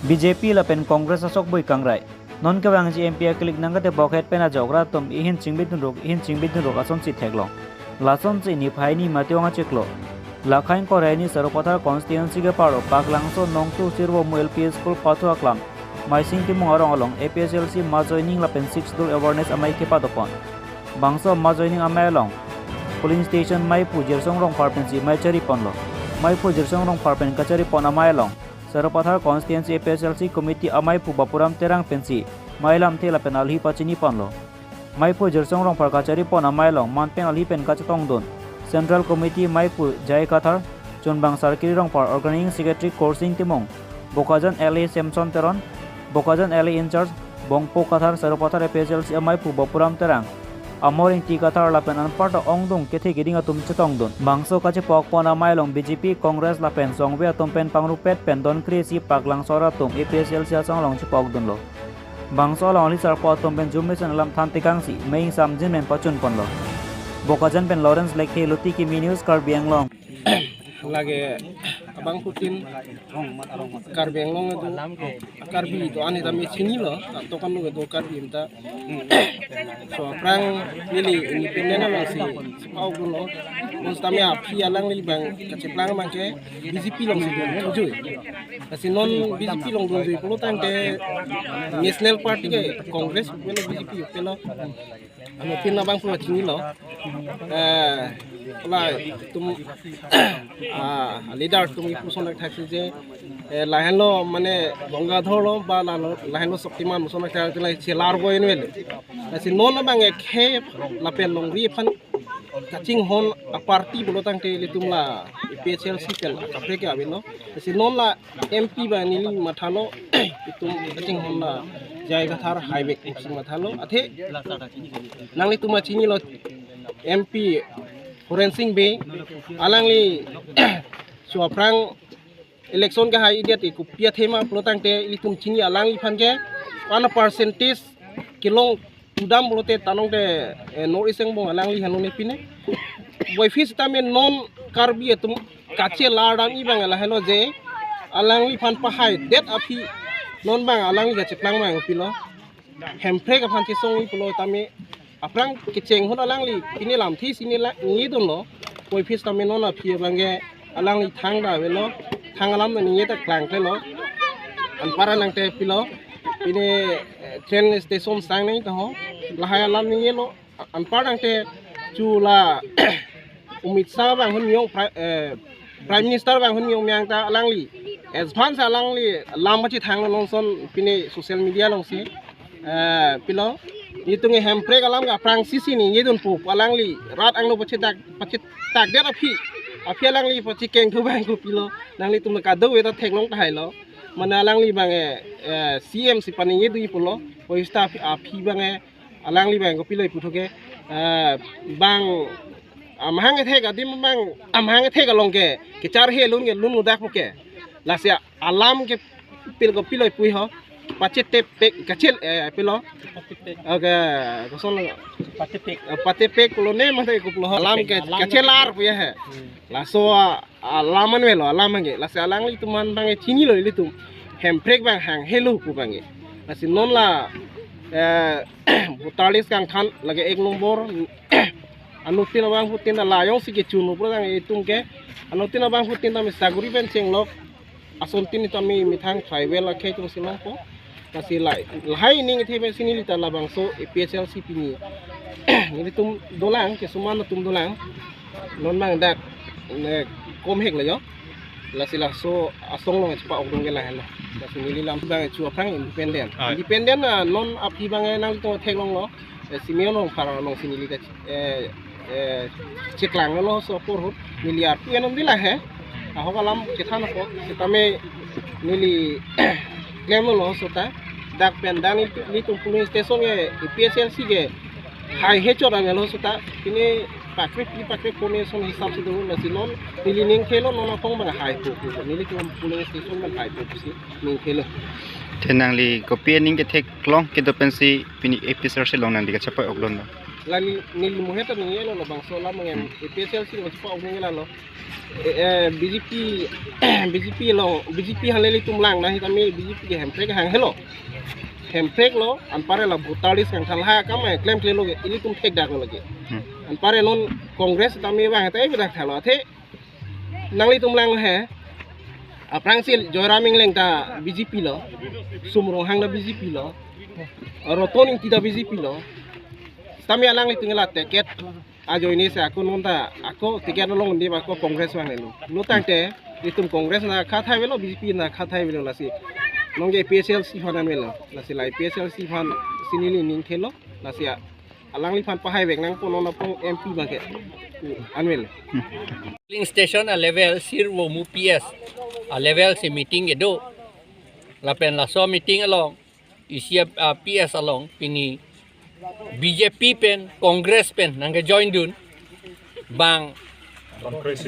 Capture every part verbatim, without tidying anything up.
B J P lapen Congress asok bui kangrai. Non kevangji M P akilik nangkatebok het pen ajok rat atum ihin chingbidunruk, ihin chingbidunruk asonsi theklong. Lasonsi niphai ni Matthew achiklo, Lakhain Koraini Sarupathar constituency keparlo Paklangso Nongtu Sirvomu L P School pathu aklam Maising Timung arong along A P H L C mass joining lapen Sixth Schedule awareness amei kepadopon. Bangso mass joining amei along polling station maiphu Jirsong Rongphar pensi mei chariponlo. Maiphu Jirsong Rongphar pen kacharipon amei along Sarupathar constituency A P H L C committee amaiphu Bapuram Terang pensi mei lamthe lapen alhi pachiniponlo. Maiphu Jirsong Rongphar kacharipon amei along man pen alhi pen kachetongdun Central Committee maiphu Jai Kathar, Chunbang Sarkiri Rongphar, Organizing Secretary Korsing Timung, Bokajan L A Samson Teron, Bokajan L A in-charge Bongpo Kathar, Sarupathar A P H L C amaiphu Bapuram Terang, Amor Ingti Kathar lapen anparta ongdung kethe keding atum chetongdun. Bangso kachepokpon amei along B J P, Congress lapen songve atum pen pangrupet pen don kre-isi Paklangso atum A P H L C asong along chepokdunlo. Bangso along alhi sarpo atum pen jumesen alam than tekangsi mei ingsamjin pen pachunponlo. Bokajan pen Lawrence Lekthe, Luti Kimi News, Karbi Anglong. Lake abangphutin Karbi Anglong kedo, Karbi do-an ta mi chinilo, atok anu kedo Karbi ta. So aphrang neli independent alongsi chepaokdunlo. Bonsitame aphi alangli abang kacheplang abangke B J P alongsi dun thuju. Lasi non B J P along dunjui pulo tangte National Party ke Congress pelo B J P pelo. Anuttin abangphu chinilo. Eh, la itum, ah, leader atum ipuson thaksi je, eh, lahenlo mane Gangadhar lo ba la, lahenlo Shaktiman puson thaksi la chelar bo envel. Lasi non abang ekhe lapen longri aphan kachinghon a-party pulo tangte ilitum la A P H L C pen kaprek ke avelo. Lasi non la M P abang neli mathalo, itum kachinghon la Jai Kathar haivek pusi mathalo. Athe nanglitum chinilo M P Horen Sing Bey, alangli so aphrang election kehai idiat ke kopi athema pulo tangte ilitum chini alangliphan ke one percentage kelong pudam pulote tanong te, eh, North East angbong alangli henlo ne pine. Boifis tame non Karbi atum kachelar dam abang lahelo je alangliphan pahaidet aphi non abang alangli kacheplang abang pilo. Hemprek aphan chesongji pulo tame aphrang kecheng ahut alangli pine lamthe si ne la ningjedunlo. Boifis tame non aphi abangke alangli thangta avelo, thang alam ningje ta klangklelo. Anpar nangte pilo, pine, eh, train station sang nangji ta ho, lahai alam ningjelo. Anpar nangte chu la Amit Shah abang ahun mi-ong, Pri-, eh, Prime Minister abang ahun mi-ong miyang ta alangli advance alangli lam pachethang non ason pine social media alongsi. Eh, pilo, itum ke Hemprek alam ke aphrangsi si ningjedunpo, alangli rat angno pachetak, pachetakdet aphi, aphi alangli pachekeng thu abang kopilo, nanglitum kadokave ta theklong tahailo. Mane alangli abang, eh, eh, C M si paningjeji pulo, boifis ta aphi, aphi abang, eh, alangli abang kopilo ipu thu ke, eh, bang, amahang kethek adim abang, amahang kethek along ke kecharhe lun ke lun mudak po ke. Lasi alam ke pil kopilo ipui ho. Pachetepek kachel, eh, pilo. Oke, koson lo. Patepek. Eh, patepek pulo ne mate kopilo ho. Alam ke kachelar pu ya he. Hmm. Laso, ah, alam anvelo, alam anke. Lasi alanglitum abang chinilo ilitum. Hemprek abang hanghelo pu abang ke. Lasi non la, eh, voter list kangthan lake ek nombor. Anuttin abangphutin ta la jongsi kechun pulo tangte itum ke. Anuttin abangphutin ta mi saguri pen chenglok. Asontin ta mi methang tribal akhei atumsi longpo. Lasi la, lahai ning ithe pensi neli ta labangso A P H L C pini. Nelitum dolang, kesuman atum dolang. Non abang dak, ne, kom hek la jo. Lasi laso asong along chepa-okdun ke lahenlo. Lasi neli lam abang chu aphrang independent. Ah. Independent, ah, non aphi abang nangtum theklonglo. Eh, Simeon Rongphar alongsi neli ta, eh, eh, cheklanglo so apor ahut neli arpu enom dila he. Ahok alam chethan ako, sitame neli klemlo sota. Dak pen dan neli, nelitum polling station ke A P H L C ke haihe chot anelo sota. Pine pakre pi pakre pone ason hisap si do, lasi non neli ningthelo non aphong abang haipo pu. Nelitum polling station abang haipo pusi ningthelo. Te nangli kopi aning ketheklong kedo pensi pini A P H L C along nangli kachepa-okdunlo? La neli, neli muhet ta ningje lo, labangso alam abang A P H L C labangso pa-ok ningje lo. Eh, eh, B J P, B J P lo, B J P aphan nelitum lang na sitame B J P ke Hemprek hang helo. Hemprek lo, anparke la voter list kangthal ha akam klemkle lo ke, ilitum thekdak lo ke. Hmm. Anparke non Congress tame abang ta epidak thalo athe. Nanglitum lang he. Aphrangsi Joyram Engleng ta B J P lo. Sum Ronghang ta B J P lo. Roton Engti ta B J P lo. Sitame alanglitum la ticket ajoine si ako non ta ako ticket along di ako Congress vanglo. Lo tangte itum Congress na khathai avelo, B J P na khathai avelo lasi. Non ke A P H L C aphan anvelo. Lasi la A P H L C aphan si neli ning thelo. Lasi a alangliphan pahaivek nangpo non apong M P abangke anvelo. Polling station a level sirvo mu P S a level si meeting kedo. Lapen laso meeting along isi a, a P S along pini B J P pen Congress pen nangkejoin dun. Bang,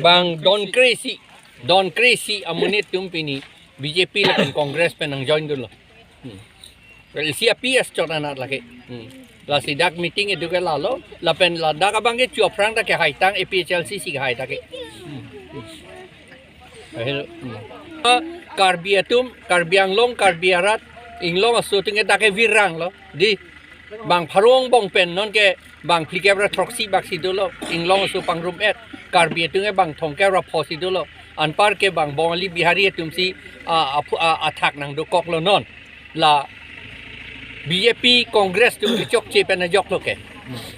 bang don kre-isi, don kre-isi amonit atum pini B J P lapen Congress pen nangjoin dunlo. Hmm. Well, isi a P S chot anat lake. Hmm. Lasi dak meeting kedo ke lalo, lapen ladak abangke chu aphrang ta kehaitang, A P H L C si kehai ta ke. Hmm. Hmm. Ahil, hmm. Ah, Karbi atum, Karbi Anglong, Karbi arat, Inglong aso atum ke dak ke virang lo. Di, bang pharo angbong pen non ke bang phlikep ra throksi bak si dolo, Inglong aso pangrum et, Karbi atum ke bang thomkep ra pho si dolo, anparke bang Bongali Bihari atum si, ah, aphu-, ah, athak nangdokok lo non. La B J P Congress atum kechokche pen ajok lo ke.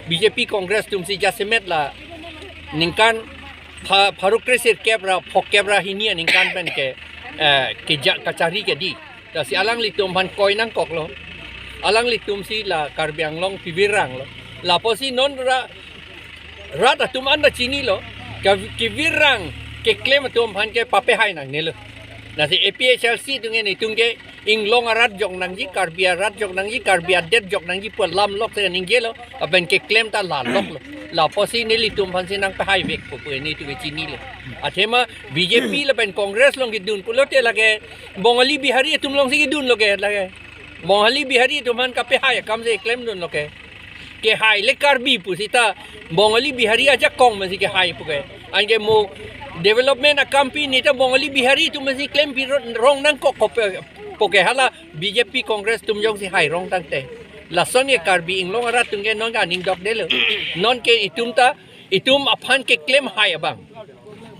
B J P Congress atum si jasemet la ningkan pha-, pharo kre sirkep ra phokep ra hini aningkan pen ke, eh, keja kachari ke di. Lasi alanglitum aphan koi nangkok lo. Alanglitum si la Karbi Anglong pivirang lo. Lapusi non ra rat atum anta chinilo, ke, kevirang keklem atum aphan ke papehai nangnelo. Lasi A P H L C atum ke netum ke Inglong arat jok nangji, Karbi arat jok nangji, Karbi adet jok nangji pu alam lok si ningjelo, lapen keklem ta la lok lo. Lapusi nelitum aphan si nangpehaivekpo pu netum ke chinilo. Athema B J P lapen Congress along kedun pulote lake Bongali Bihari atum along si kedun lo ke lake. Bongali Bihari atum aphan kapehai akam si klem dun lo ke. Kehai le Karbi pu seta Bongali Bihari ajakong masi kehai pu ke. Anke mo development akam pi neta Bongali Bihari atum masi klem pi ro-, rong nangkok kope pu ke, hala B J P Congress atum jongsi hai rong tangte. Lason ke Karbi Inglong arat atum ke non ke aning dokdelo. Non ke itum ta, itum aphan keklem hai abang.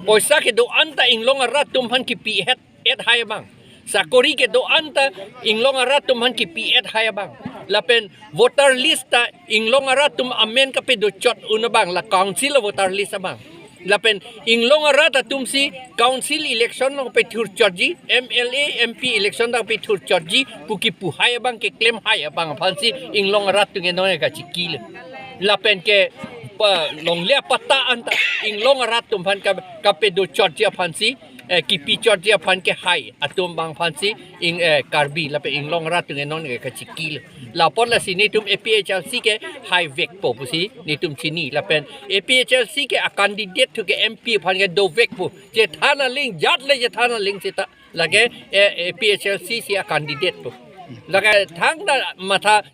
Poisa kedo-an ta Inglong arat atum aphan kipi het et hai abang. Sakori kedo-an ta Inglong arat atum aphan kipi et hai abang. Lapen voter list ta Inglong arat atum amen kapedochot un abang, la council voter list abang. Lapen Inglong arat atum si council election along pethurchotji, M L A, M P election along pethurchotji pu kipu hai abang, keklem hai abang aphan si Inglong arat atum ke non ke kachikilo. Lapen ke pa longle apatta anta Inglong arat atum aphan ka, kapedochotji aphan si, eh, kipichotji aphan kehai atum abang aphan si Ing, eh, Karbi lapen Inglong arat atum ke non ke kachikilo. Lapot lasi netum A P H L C ke haivekpo pusi netum chini. Lapen A P H L C ke a candidate thu ke M P aphan ke dovekpo. Chethan aling, jat le chethan aling seta lake, eh, A P H L C si a candidate po. Lake thangta matha